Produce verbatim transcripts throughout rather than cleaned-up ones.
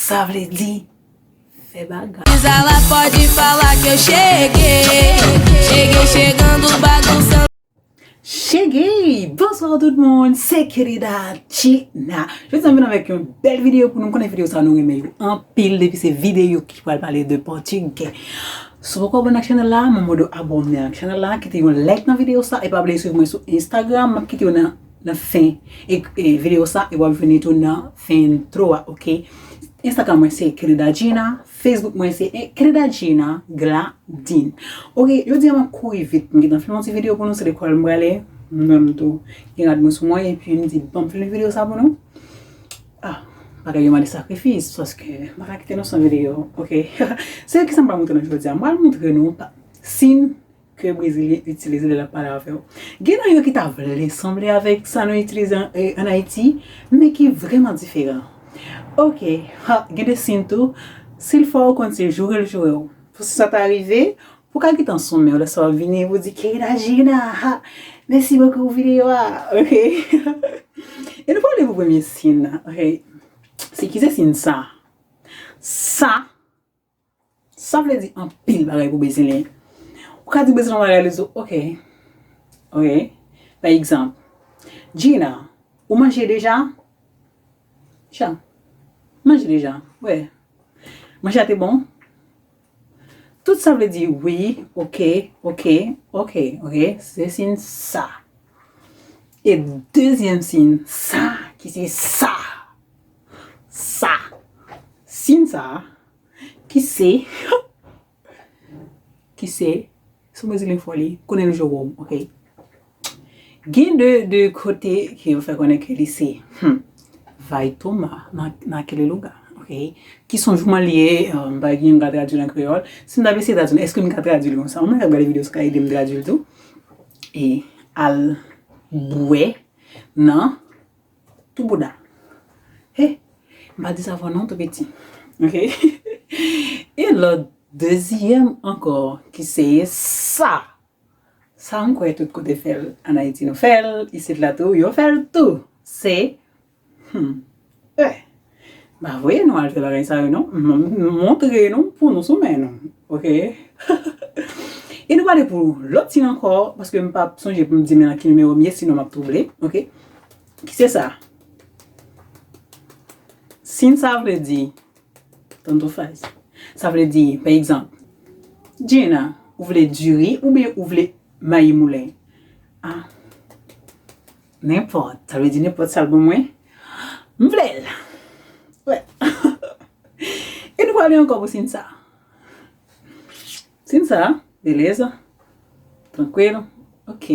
Sa vle di fè bagay. Zala pode falar que eu cheguei. Cheguei chegando, bagunçando. Cheguei! Bonsoir tout moun, se Querida Gina. Jodi a m vin avèk yon bèl videyo pou nou. M konnen videyo sa nou renmen yo anpil, depi se videyo ki pral pale de pòtigè. Si w poko abòne ak chanèl la, mwen mande w abòne ak chanèl la, kite yon like nan videyo sa, e pa bliye swiv mwen sou Instagram, m ap kite w nan, nan fen e, e videyo sa, e w ap jwenn li tou nan fen entwo a, oke? Instagram mwen se Querida Gina, Facebook mwen se, eh, Querida Gina Gladin. Oke, jodi a m ap kouri vit, m gentan filme yon ti videyo pou nou, se lekòl m prale, mwen menm tou, gen rad mwen sou mwen, epi m di, bon, m filme videyo sa pou nou. Ah, bagay yo mande sakrifis, paske m pa ka kite nou san videyo, oke? Se kisa m pral montre nou jodi a? M pral montre nou pa, siy ke Brezilyen itilize lè l ap pale avè w. Gen nan yo ki ta vle sanble avèk sa nou itilize an, eh, ann Ayiti, men ki vrèman diferan. Oke, ha, gen de siy tou, si l fè w konn se joure l joure w. Pou si sa ta rive, pou ka gentan sonmen w, lè sa w ap vini, pou di, "Querida Gina, ha, mèsi bokou pou videyo a," oke? E nou prale pou premye siy nan, oke? Se ki se siy sa? Sa, sa vle di anpil bagay pou Brezilyen. Ou ka di Brezilyen yon bagay, li di w, oke, oke. Pa egzanp, Gina, ou manje deja? Gina, manje deja? Wè. Manje a te bon? Tout sa vle di wi, oke, oke, oke, oke. Se siy sa. E dezyèm siy sa, ki se sa. Sa. Siy sa, ki se, ki se, si w Brezilyen fò li, konnen l joure w, oke? Gen de, de kote ke yo fè konnen ke li se, hmm, vai tomar na, naquele lugar, oke? Ki se yon jouman li ye, eh, m pa gen, m ka tradui l an kreyòl. Si m ta eseye tradui l, èske m ka tradui l konsa? Yon moun k ap gade videyo sa ka ede m tradui l tou. E al bwè nan tou bouda. He, m pa di sa fò non, tou piti. Oke? E lòt dezyèm ankò, ki se sa. Sa m kwè tout kote fè l. Ann Ayiti nou fè l, isit la tou, yo fè l tou. Se, hmm, eh, m pa voye nou al fè bagay sa yo non. M, m montre nou pou nou sou men nou. Oke? E nou prale pou lòt siy ankò, paske m pa sonje pou m di men nan ki nimewo m ye, sinon m ap twouble. Oke? Ki se sa? Siy sa vle di, tanto faz. Sa vle di, pa egzanp, Gina, ou vle diri oubyen ou vle mayi moulen? Ah, nenpòt. Sa vle di nenpòt sa l ban mwen, m vle l. Wè. E nou prale ankò pou siy sa. Siy sa, beleza. Tranquilo. Ok.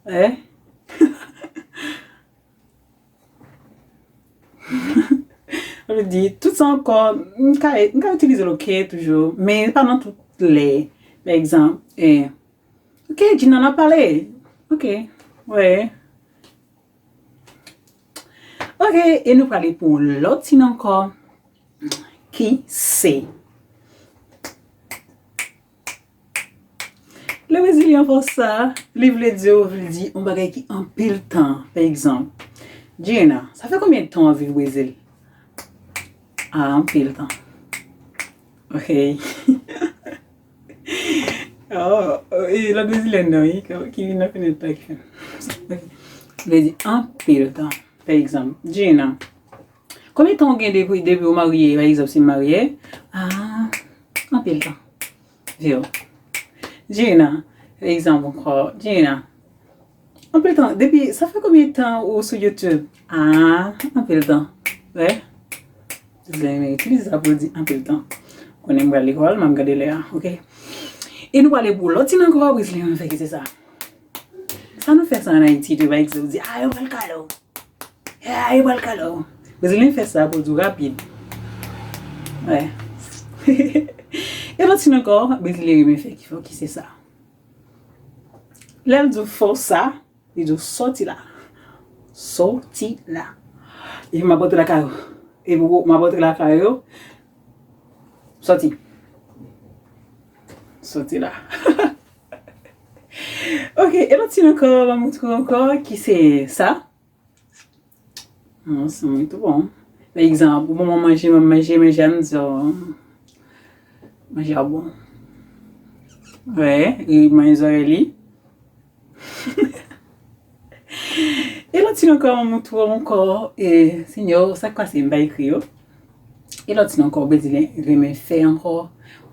É. Sa vle di, tout sa ankò, m ka, m ka itilize l, ok, toujou, men pa nan tout lè. Pa egzanp, eh, ok, Gina, n ap pale. Ok, wè. Ok, e nou prale pou yon lòt siy ankò, ki se. Lè Brezilyen fè sa, li vle di, ou vle di yon bagay ki anpil tan. Pa egzanp, Gina, sa fè konbyen tan w ap viv Brezil? Ah, anpil tan. Ok. Oh, e lòt Brezilyèn nan, wi, ki, ki vin nan fenèt la, ki fè. Ok. Vle di anpil tan. Pa egzanp, Gina, konbyen tan w gen depi, depi w marye, pa egzanp, si m marye? Ah, anpil tan. Vyo. Gina, pa egzanp ankò, Gina, anpil tan, depi, sa fè konbyen tan ou sou YouTube? Ah, anpil tan. Wè. Zen itilize sa pou di anpil tan. Konnen m pral lekòl, m ap gade lè a, ok? E nou prale pou lòt siy ankò, Brezilyen fè ki se sa. Sa nou fè sa ann Ayiti tou, pa egzanp, di, ah, yo pral kale w. Ah, yo pral kale w. Brezilyen fè sa pou di w rapid. Wè. E lòt siy ankò, Brezilyen renmen fè ki fò ki se sa. Lè l di w fò sa, li di w sòti la. Sòti la. Epi m ap rantre lakay ou. Epi w, m ap rantre lakay ou. Sòti. Sòti la. Ok, e lòt siy ankò, m ap montre w ankò, ki se sa. Non, se mwen tou bon. Pa egzanp, ou ban mwen manje, mwen manje, manje a, m di w, manje a bon. Wè, li manyen zòrèy li. E lòt ti non ankò, mwen montre w ankò, e, Senyè, sa k pase, m pa ekri yo. E lòt ti non ankò, Brezilyen renmen fè ankò.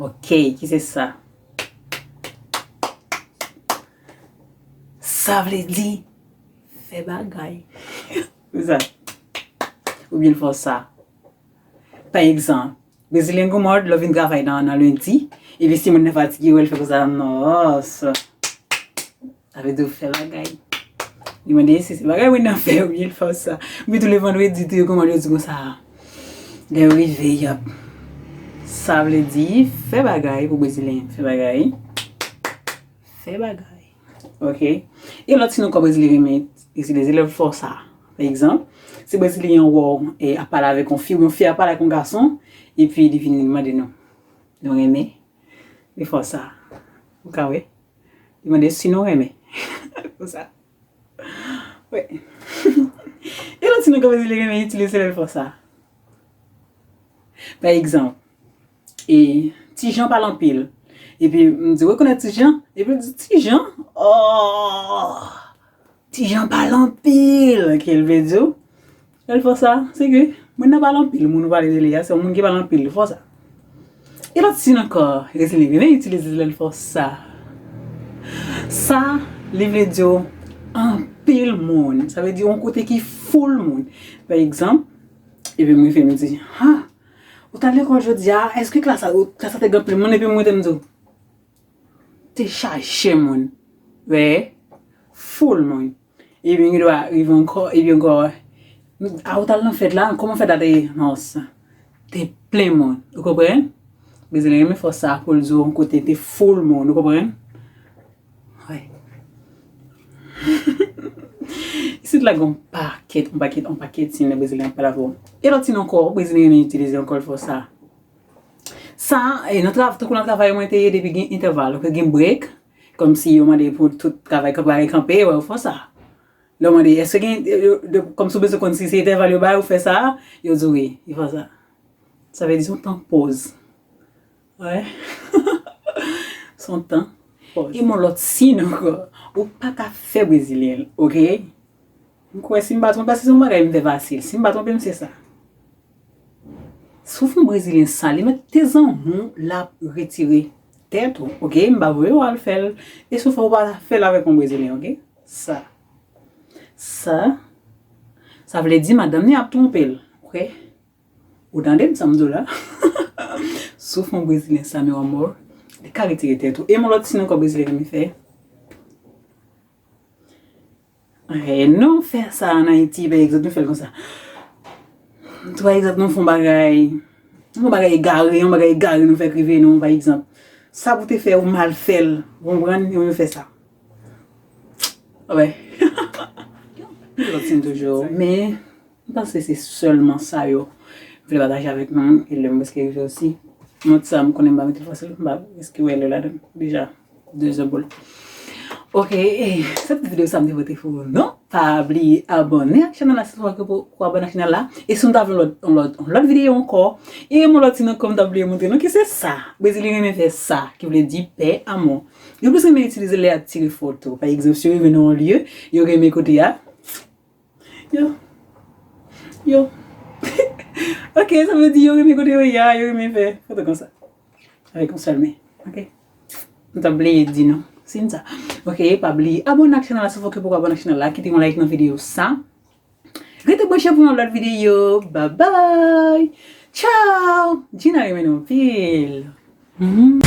Ok, ki se sa? Sa vle di fè bagay. Sa. Oubyen l fè w sa. Pa egzanp, Brezilyen gon mòd, lè w vin travay nan, nan lendi, epi si moun nan fatige, w wè l fè konsa, nòs. Sa vle di w fè bagay. Li mande si se bagay moun nan fè oubyen l fè w sa. Oubyen tou le vandredi, tou yo gon mòd, yo di konsa. Lè yo rive, y ap. Sa vle di fè bagay pou Brezilyen. Fè bagay. Fè bagay. Ok. E lòt ti non ankò Brezilyen renmen itilize lè l fè w sa. Pa egzanp, si Brezilyen an wè w, e, ap pale avèk yon fi, oubyen yon fi ap pale ak yon gason, epi li vin mande nou. Nou renmen? Li fè w sa. Ou ka wè? Li mande si nou renmen. Konsa. Wi. E lòt ti non ankò Brezilyen renmen itilize lè l fè w sa. Pa egzanp, e, Ti Jan pale anpil. Epi m di, rekonèt Ti Jan? Epi l di, Ti Jan? Oh! Ti Jan pale anpil, ke l vle di w. Lè l fè w sa, se ke moun nan pale anpil, moun ou pale de li a, se yon moun ki pale anpil, li fè w sa. E lòt ti non ankò, Brezilyen renmen itilize lè l fè w sa. Sa, li vle di w anpil moun. Sa vle di yon kote ki full moun. Pa egzanp, epi mwen fè m di, ha, ou t al lekòl jodi a, èske klas la, klas la te gen anpil moun? Epi mwen te m di w, te chaje moun. Wè, full moun. Epi gen dwa rive ankò, epi ankò, a ou t al nan fèt la, kòman fèt la te ye? Non, sa, te plen moun. Ou konprann? Brezilyen renmen fè w sa pou l di w yon kote te full moun. Ou konprann? Wi. Isit la gen yon pakèt, yon pakèt, yon pakèt ti non Brezilyen ap pale avè w. E lòt ti non ankò, Brezilyen renmen itilize ankò l fè w sa. Sa, e, nan trav-, tankou nan travay mwen te ye depi gen entèval, ok, gen break, kòmsi yo mande pou tout travay kanpe, kanpe, wè, yo fè sa. Lè yo mande, èske gen, yo, yo, de, kòmsi w bezwen konn si se entèval yo bay ou fè sa, yo di w wi, yo fè sa. Sa vle di se yon tan pòz. Wè. Se yon tan pòz. E yon lòt siy ankò, ou pa ka fè brezilyen, ok? M kwè si m pa twonpe, paske se yon bagay m fè fasil. Si m pa twonpe m, se sa. Souf yon brezilyen sa, li mèt te zanmi w, l ap retire tèt ou, ok? M pa voye w al fè l. E souf ou pa fè l avèk yon brezilyen, ok? Sa. Sa. Sa vle di madanm li ap twonpe l, ok? Ou tande m sa m di w la? Souf yon brezilyen sa, mi amor, li ka retire tèt ou. E yon lòt siy ankò brezilyen renmen fè. Eh, nou fè sa ann Ayiti, pa egzanp, nou fè l konsa. Pa egzanp, nou fè yon bagay, yon bagay egare, yon bagay egare nou fè k rive nou, pa egzanp. Sa pou te fè ou mal fè l, ou konprann, yo, yo fè sa. Wè. Gen lòt siy toujou, men m panse se sèlman sa yo m vle pataje avèk nou, e lè m prèske rive osi. Mwen sa m konnen m pa mete fasil, m pa riske wè lè ladan deja. De zè boul. Ok, e, se te videyo sa m te pote pou nou. Pa bliye abòne ak chanèl la si w poko abòne ak chanèl la. E si nou ta vle yon lòt, yon lòt, yon lòt videyo ankò, e yon lòt siy ankò m ta bliye montre nou ki se sa. Brezilyen renmen fè sa, ki vle di pè amò. Yo plis renmen itilize l lè y ap tire foto. Pa egzanp, si yo rive nan yon lye, yo renmen kote a. Yo. Yo. Ok, sa vle di yo renmen kote yo ye a, yo renmen fè foto konsa. Avèk yon sèl men. Ok. M t ap bliye di nou. Siy sa. Ok, pa bliye abòne ak chanèl la si w poko abòne ak chanèl la. Kite yon like nan videyo sa. Rete branche pou yon lòt videyo. Bye bye. Ciao. Gina renmen nou anpil. Mhm.